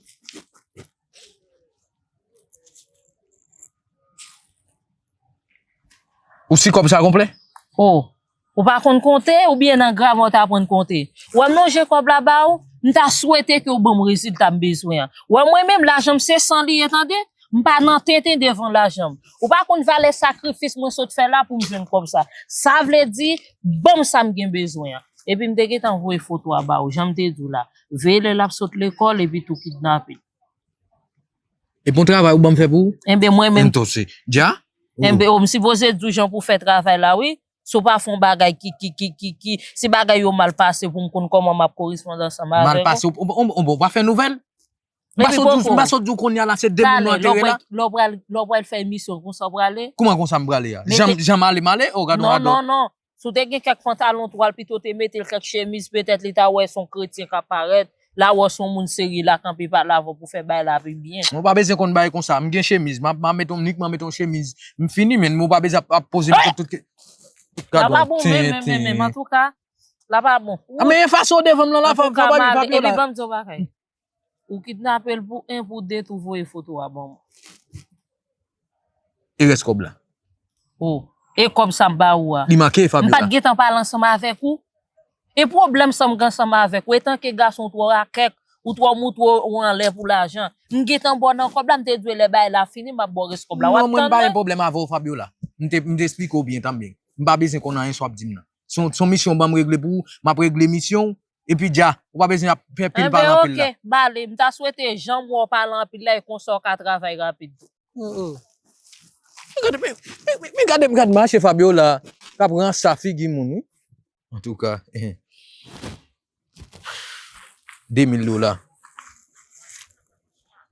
Ou si kòb sa konplè? Oh, ou pa konn konte oubyen nan gramè w t aprann konte? Ou wè m lonje kòb la ba ou, m ta swete ke w ban m rezilta m bezwen an. Ou wè mwen menm, lajan m se san li ye, tande? M pa nan tenten devan lajan m. Ou pa konn valè sakrifis mwen sot fè la pou m jwenn kòb sa. Sa vle di, ban m sa m gen bezwen an. Epi m te gentan voye foto a ba ou, jan m te di w la. Veye lè l ap sot lekòl epi tou kidnape l. E bon travay ou ban m fè pou ou? Enben, mwen menm. Entonces, dja? Enben, oh, m sipoze di w jan pou w fè travay la, wi. Si w pa fè yon bagay ki, ki, ki, ki, ki, si bagay yo mal pase pou m konn kòman m ap koresponn ansanm avè w. Mal pase, ou, ou, ou, ou pa fè nouvèl? M pa sot di w, m pa sot di w kounye a la, se de moun nou antere la. Lè w pral, lè w pral fè emisyon, konsa w prale? Kouman konsa m prale a? Jan, jan m ale, m ale? Oh, gad yon radòt. Non, non, non. Si w te gen kèk pantalon twal, pito w te mete l kèk chemiz, petèt li ta wè se yon kretyen k ap parèt. La wè se yon moun serye, l a kanpe pale avè w pou fè bagay la pi byen. Mwen pa bezwen konn bagay konsa. M gen chemiz, m ap, m ap mete yon nik, m ap mete yon chemiz. M fini, men mwen pa bezwen ap, ap poze m tout, tout ke... Gad yon tenten. La pa bon, men, men, men, men, antouka, la pa bon. A, men fason w devan m lan la, fò m travay, Fabiola. Epi ban m di w yon bagay. Ou kidnape l pou en, pou de, tou voye foto a ban mwen. E rès kòb la? Oh, e kòb sa m ba ou a? Li manke, Fabiola. M pa t gentan pale ansanm avèk ou? E pwoblèm sa m gen ansanm avèk ou? Etanke gason, ou twò rakèk, ou twò moutre w anlè pou lajan. M gentan ba w nan kòb la, m te di w lè bagay la fini, m ap ba w rès kòb la. W ap tann mwen? Non, mwen m pa gen pwoblèm avè w, Fabiola. M te, m te esplike w byen, tann byen. M pa bezwen konn anyen sa w ap di m nan. Se yon, se yon misyon w ban m regle pou ou, m ap regle misyon w. Epi dja, ou pa bezwen ap fè pil pale anpil la. Enben, ok, bale. M ta swete jan m wè w pale anpil la, e konsa w ka travay rapid. Oh, oh. Men gade, men, men, men, men gade, gade mache Fabiola k ap ranse figi moun, wi. Antouka, eh, de mil dola.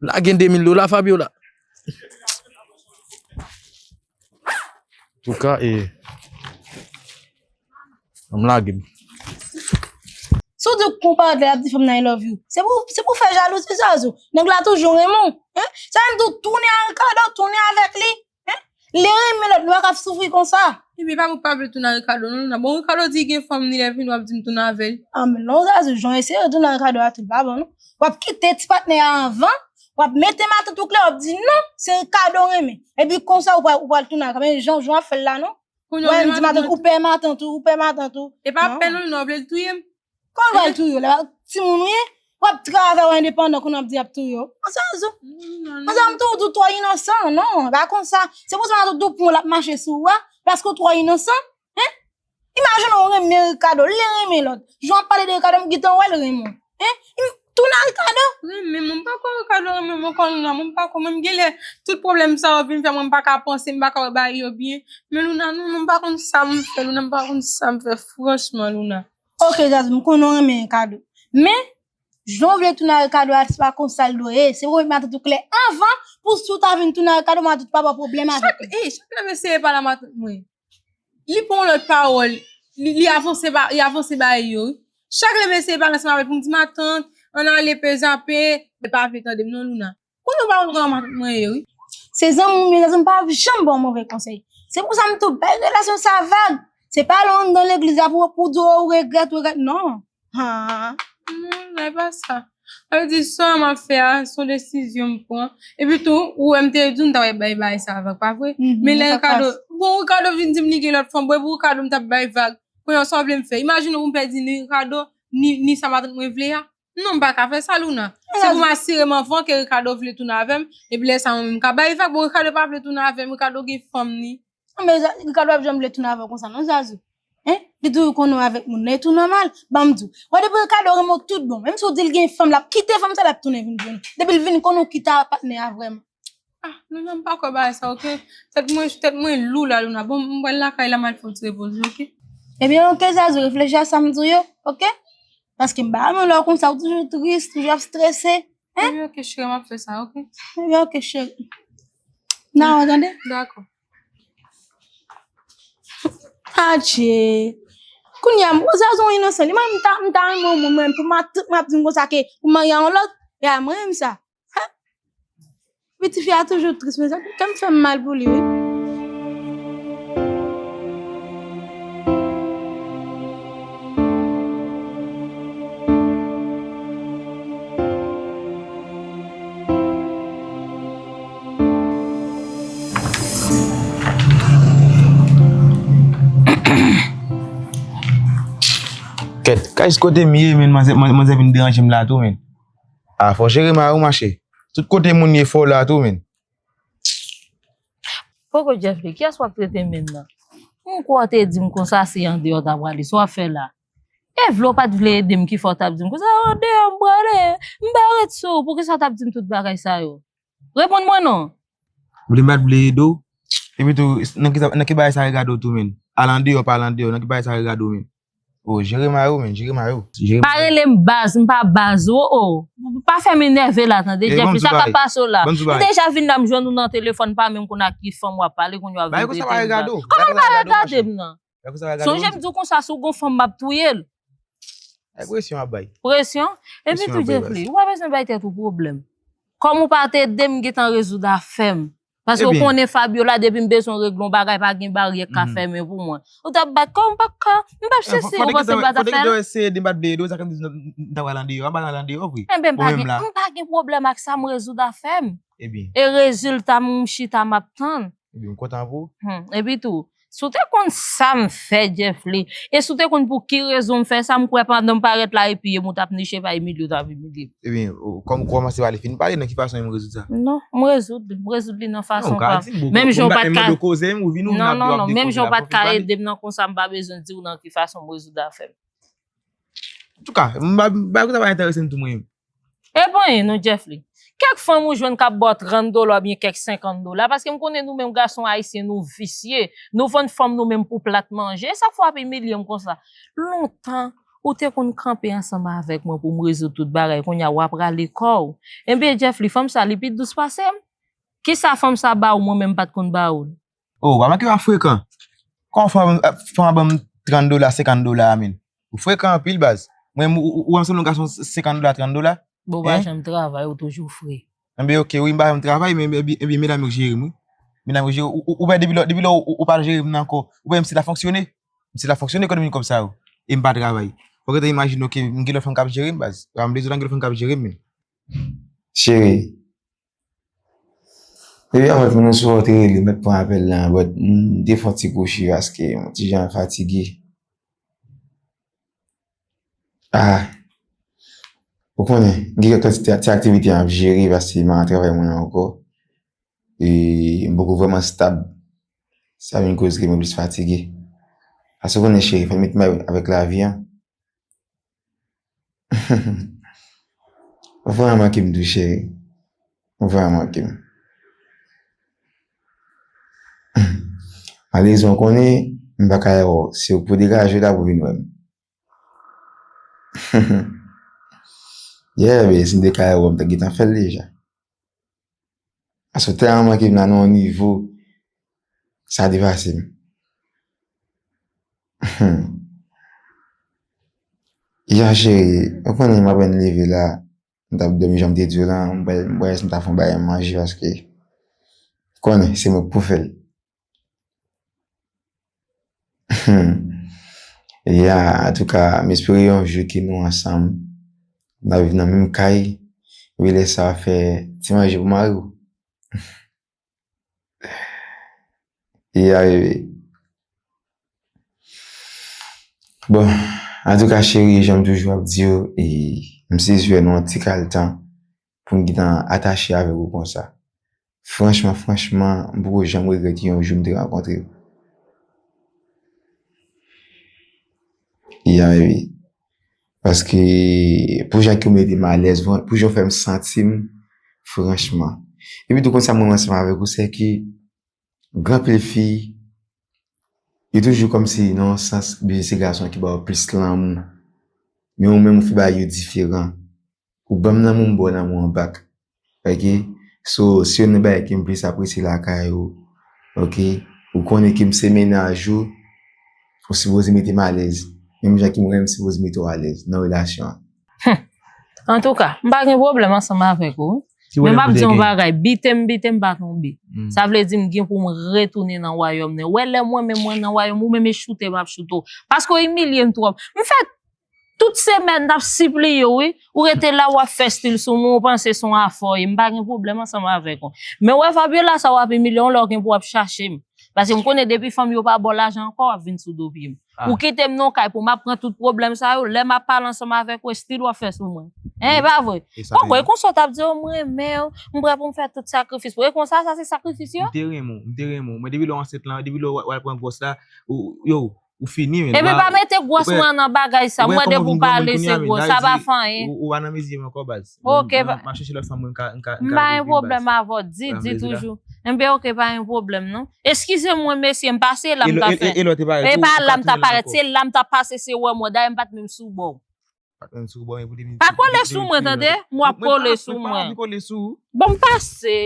Lage de mil dola, Fabiola. Antouka, eh, ann lage m. Si w di w konpare l ap di fanm nan I love you, se pou, se pou fè jalouzi Zazou. Nèg la toujou renmen w, hein? Sa vle di w tounen a Ricardo, tounen avèk li, hein? Li renmen lòt, nou pa ka ap soufri konsa. Epi pa pou pa vle tounen a Ricardo, non, Louna. Bon, Ricardo di gen fanm ni, lè vini w ap di m tounen avè l. Ah, men non, Zazou, jan w eseye tounen a Ricardo a tou, l pa bon, non. W ap kite ti patnè a anvan, w ap mete matant ou klè, w ap di non, se Ricardo w renmen. Epi konsa, ou pral, ou pral tounen a Ricardo. Men jan, jan w ap fè l la, non. Kounye a w vle matant mwen tou. Ou pè matant ou, ou pè matant ou. E pa pè non, Luna, w vle l touye m? Kòman w pral touye w la? Timoun ou ye? W ap travay, w endepandan, kounye a w ap di y ap touye w. An sa zo. An sa m tou, ou twò inosan, non, pa konsa. Se pou sa matant ou pran w l ap mache sou ou a, paske w twò inosan. Hein? Imajine w renmen Ricardo, li renmen lòt. Jan w ap pale de Ricardo, m gentan wè l renmen w. Hein? Tounen a Ricardo. Renmen mwen, m pa kwè Ricardo renmen mwen ankò, Luna, mwen m pa kwè, mwen m genlè tout pwoblèm sa yo vin fè mwen m pa ka panse, m pa ka wè bagay yo byen. Men Luna, non, non, m pa konn sa m fè, Luna, m pa konn sa m fè, franchman, Luna. Ok, Zazou, m konnen w renmen Ricardo. Men, jan w vle tounen a Ricardo a, se pa konsa l dwe ye. Se pou w met matant ou klè anvan, pou si w ta vin tounen a Ricardo, matant ou pa ba w pwoblèm avè l. Chak, ey, chak lè m eseye pale a matant mwen, li pran yon lòt pawòl, li, li avanse ba, li avanse bagay yo, wi. Chak lè m eseye pale ansanm avè l pou m di, "Matant, ann ale, pe zape," li pa vle tande m non, Luna. Kounye a w pa konn kòman matant mwen ye, wi. Se zanmi w, men zanmi w pa janm ba w move konsèy. Se pou sa m tou bay relasyon sa vag. Se pa lè w anndan legliz la pou, pou di w regrèt, regrèt, non. Ha. Non, e pa sa. Sa vle di sa m ap fè a, se yon desizyon m pran. Epi tou, ou wè m te di w m ta bay, bay, bay sa vag, pa vre? Mhm, men lè Ricardo, bon, Ricardo vin di m li gen lòt fanm, bon, e pou Ricardo m t ap bay vag. Kounye a sa w vle m fè? Imajine w pou m pèdi ni Ricardo, ni, ni sa matant mwen vle a. Non, m pa ka fè sa, Luna. Se pou m asire m anvan ke Ricardo vle tounen avè m, epi lè sa mwen menm m ka bay vag. Bon, Ricardo pa vle tounen avè m, Ricardo gen fanm ni. Anben, Ricardo ap janm vle tounen avè w konsa non, Zazou. Hein? Li toujou konnen w avèk moun nan, e tou nòmal. Ban m di w, wè depi Ricardo renmen w tout bon, menm si w di l gen fanm, l ap kite fanm sa, l ap tounen vin jwenn ou. Depi l vin konnen w kite patnè a vrèman. Ah, Luna, m pa kwè bagay sa, ok? Tèt mwen, tèt mwen lou la, Luna. Bon, m pral lakay la, m al fè yon ti repoze, ok? Ebyen, ok, Zazou, reflechi a sa m di w yo, ok? Paske m pa renmen lè w konsa, ou toujou tris, toujou ap strese. Hein? Ebyen, ok, cheri, m ap fè sa, ok? Ebyen, ok, cheri. Nan, w tande? Dakò. Adje. Kounye a, m, Zazou inosan. Li, mwen, m ta, m ta renmen yon moun, mwen, pou m ap, m ap di m konsa ke, pou m marye a yon lòt, e a mwen menm sa. Hein? Wi, tifi a toujou tris, mezanmi. Kè m fè m mal pou li, wi. Kèt, kay kote m ye, men manzè, man-, manzè vin deranje m la tou, men. A, fò w jere mari w, mache. Tout kote moun ye fò w la tou, men. Poko Jeffrey, kiyès w ap trete menm nan? M kwè w te di m konsa se andeyò w ta prale, sa w ap fè la? E vle w pa t vle ede m ki fè w t ap di m konsa, andeyò m prale, m pa ret sou ou, poukisa w t ap di m tout bagay sa yo? Reponn mwen non. Vle m pa t vle ede w? Epi tou, nan ki, nan ki bagay sa regade w tou, men? Al andeyò, pa al andeyò, nan ki bagay sa regade w, men? O, jere mari w, men, jere mari w. Jere mari w. Pa rele m baz, m pa baz ou, o. Pa fè m enève la, tande, Jeffrey, sa k ap pase w la? M deja vin la, m jwenn ou nan telefòn, pa menm konn ak ki fanm w ap pale, kounye a w ap vin trete m baz. Kòman l pa regade m nan? Sonje m di w konsa, si w gon fanm, m ap touye l. Ay, presyon ap bay. Presyon? Epi tou, Jeffrey, ou pa bezwen bay tèt ou pwoblèm. Kòm ou pa t ede m, m gentan rezoud afè m. Paske w konnen Fabiola, depi m bezwen regle yon bagay, pa gen baryè k ka fèmen pou mwen. Ou t ap bat kò w, m p ap ka, m p ap sezi, ou panse m pa t ap fè l? Fò te gentan ede m, pa t vle ede w, sa k ap di m ta pral andeyò, m pa pral andeyò vre. Enben, m pa gen, m pa gen pwoblèm ak sa, m rezoud afè m. E rezilta m, m chita, m ap tann. Ebyen, m kontan pou ou. Hmm, epi tou, si w te konn sa m fè, Jeffrey, e si w te konn pou ki rezon m fè sa, m kwè pandan m parèt la epi m, ou t ap niche pa imilye, ou t ap imilye m. Ebyen, kòm ou kòmanse pale, fin pale, nan ki fason m rezoud sa? Non, m rezoud li, m rezoud li nan fason pa m. Menm jan w pa t ka, non, non, non, menm jan w pa t ka ede m nan konsa, m pa bezwen di w nan ki fason m rezoud afè m. Antouka, m pa, bagay sa pa enterese m tou mwen menm. E pa anyen non, Jeffrey. Kèk fanm ou jwenn k ap ba w trant dola oubyen kèk senkant dola, paske m konnen nou menm gason ayisyen nou visye, nou vann fanm nou menm pou plat manje, e sa k fè w ap imilye m konsa. Lontan, ou te konn kanpe ansanm avèk mwen pou m rezoud tout bagay, kounye a w ap rale kò w. Enben, Jeffrey, fanm sa li pi dous pase m. Kisa fanm sa ba w mwen menm m pa t konn ba w l? O, pa manke w ap frekan. Kòman fanm, fanm ap ban m trant dola, senkant dola a, men? Ou frekan anpil, baz. Mwen, ou, ou, ou ansanm yon gason senkant dola, trant dola? Bon, ou pa janm travay, ou toujou fre. Enben, ok, wi, m pa janm travay, men, men, men, men medam yo k jere m, wi. Medam yo k jere, ou, ou, ou wè depi lè, depi lè ou, ou, ou pa jere m nan ankò, ou wè m se ta fonksyone. M se ta fonksyone ekonomi kòb sa yo. E m pa travay. Fò w gentan imajine w ke m gen lòt fanm k ap jere m, baz. Pa m bezwen gen lòt fanm k ap jere m, men. Cheri, Epi avèk moun nan souvan ou te rele, m mèt pran apèl la, but m te fè yon ti kouchi paske m ti jan fatige. Ah, ou konnen, gen kèk ti, ti aktivite m ap jere paske m a travay mwen ankò. E m poko vrèman stab. Sa vin koz ke mwen plis fatige. Paske ou konnen, cheri, fò n met m avèk lavi an. Ou vrèman manke m tou, cheri. Ou vrèman manke m. Malerezman, ou konnen, m pa ka wè w. Se pou degaje w la pou vin wè m. Yeah, baby, si m te ka wè w, m t ap gentan fè l deja. Paske w tèlman manke m la nan yon nivo, sa depase m. Ya, cheri, ou konnen m apèn leve la, m t ap dòmi jan m te di w la, m pral, m pral, m ta fè yon bagay manje paske, ou konnen, se mwen k pou fè l. Ya, antouka, m espere yon jou ke nou ansanm, n a viv nan menm kay, epi lè sa a fè ti manje pou mari w. Ya, bebe. Bon, antouka, cheri, jan m toujou ap di w, e, m sezi wè nou yon ti kal tan pou m gentan atache avèk ou konsa. Franchman, franchman, m poko janm regrèt yon jou m te rankontre w. Ya, baby. Paske pou jan ke w mete m alèz, pou jan w fè m santi m, franchman. Epi tou, konn sa m renmen ansanm avèk ou, se ke gen anpil fi, yo toujou kòmsi nan yon sans, bezwen se gason ki ba yo plis lanmou. Men ou menm, ou fè bagay yo diferan. Ou ban m lanmou, m ba w lanmou an bak. Ok? So, se youn nan bagay ke m plis apresye lakay ou. Ok? Ou konnen ke m se mennaj ou, ou sipoze mete m alèz. Menm jan ke mwen, m sipoze mete w alèz nan relasyon an. Antouka, m pa gen pwoblèm ansanm avèk ou. Men m ap di yon bagay, bite m, bite m pa tonbe. Sa vle di m gen pou m retounen nan wayòm nan. Wè lè mwen menm mwen nan wayòm, ou menm e choute m ap choute w. Paske w imilye m twòp. M fè tout semèn n ap sipliye w, wi. Ou rete la, w ap fè stil sou mwen, ou panse se yon afè w ye. M pa gen pwoblèm ansanm avèk ou. Men w wè Fabiola, sa w ap imilye w lè w gen pou w ap chache m. Paske m konnen depi fanm yo pa ba w lajan ankò, w ap vin sou do pye m. Ou kite m nan kay pou m ap pran tout pwoblèm sa yo, lè m ap pale ansanm avèk ou, e stil w ap fè sou mwen. Hein, e pa vre? Poko, e konsa w t ap di, o, m renmen w, m prè pou m fè tout sakrifis pou ou. E konsa, sa se sakrifis yo? M te renmen w, m te renmen w. Mwen, depi lè w ansent lan, depi lè w al pran gwòs la, ou, yo, ou fini, men. Epi pa mete gwòs mwen nan bagay sa. Mwen, depi w pale, se gwòs, sa pa fè anyen. Ou, ou pa nan mezi m ankò, baz. Ok, m ap chèche lòt fanm, mwen, m ka, m ka, m ka. M pa gen pwoblèm avè w, di, di toujou. Enben, ok, pa gen pwoblèm, non. Eskize mwen, mesye, m pa se la m ta fè. E pa la m ta parèt, se la m ta pase, se wè mwen. Dayè, m pa t menm sou bò w. Pa t menm sou bò w, men pou te vin. Pa kole sou mwen, tande? M w ap kole sou mwen. Mwen pa anvi kole sou ou. Bon, m pase.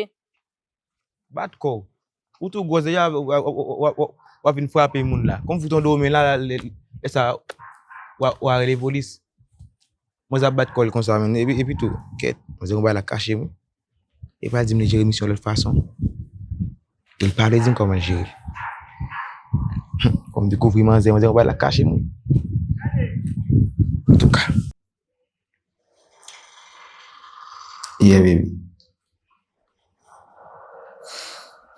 Bat kò w. Ou tou gwòs deja, w ap vin frape moun la. Kòm fout yon do men la, lè, lè sa, w a, w a rele polis. Manzè ap bat kò l konsa, men, epi, epi tou, kèt, manzè gon bagay l ap kache m, wi. E pa di m li jere misyon lòt fason. E l pa vle di m kòman l jere. Kòm dekouvri manzè, manzè gon bagay l ap kache m, wi. Antouka. Yeah, baby.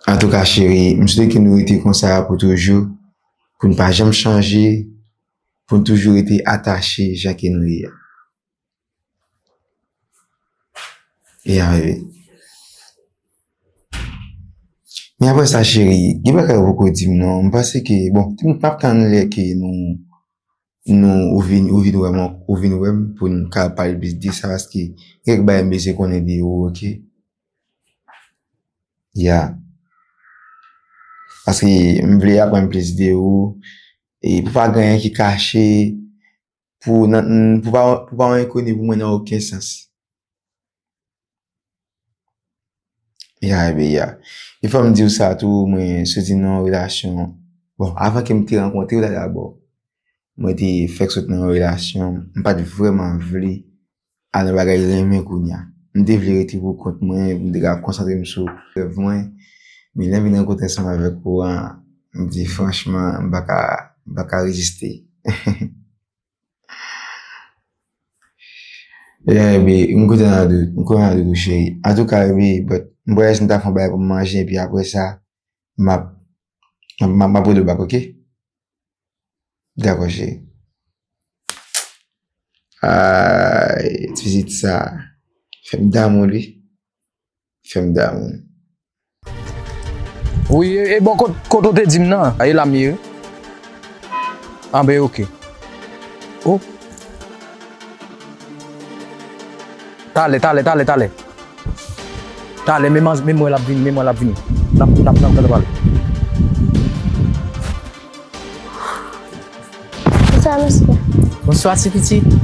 Antouka, cheri, m swete ke nou rete konsa pou toujou, pou n pa janm chanje, pou n toujou rete atache jan ke nou ye a. Yeah, baby. Men apre sa, cheri, gen bagay ou poko di m non. M panse ke, bon, m p ap tann lè ke nou, nou, ou vin, ou vin wè m, ou vin wè m pou n ka pale plis de sa, paske gen kèk bagay m bezwen konnen de ou, ok? Ya. Paske m vle aprann plis de ou, e pou pa gen anyen ki kache, pou nan, pou pa, pou pa yon enkoni pou mwen nan okenn sans. Ya, ebyen, ya. E fò m di w sa tou, mwen soti nan yon relasyon. Bon, avan ke m te rankontre w la dabò, mwen te fèk sot nan yon relasyon. M pa t vrèman vle al nan bagay renmen kounye a. M te vle rete pou kont mwen, m te ka konsantre m sou rèv mwen. Men lè m vin rankontre ansanm avèk ou an, m di franchman, m pa ka, m pa ka reziste. Yeah, baby, m kontan nan de, m kontan nan de tou, cheri. Antouka, baby, but M pral esi m ta fè yon bagay pou m manje, epi apre sa, m ap, m ap, m ap rele w bak, oke? Dakò, cheri. Ay, ti pitit sa. Fè m damou l, wi. Fè m damou l. Wi, e, e bò kot, kot ou te di m nan, e la m ye, wi. Anben, oke. Oh. Talè, talè, talè, talè. Talè, men manz-, men mwen l ap vini, men mwen l ap vini. N ap, n ap, n ap, n ap pale. Bonswa, mesye. Bonswa, ti pitit.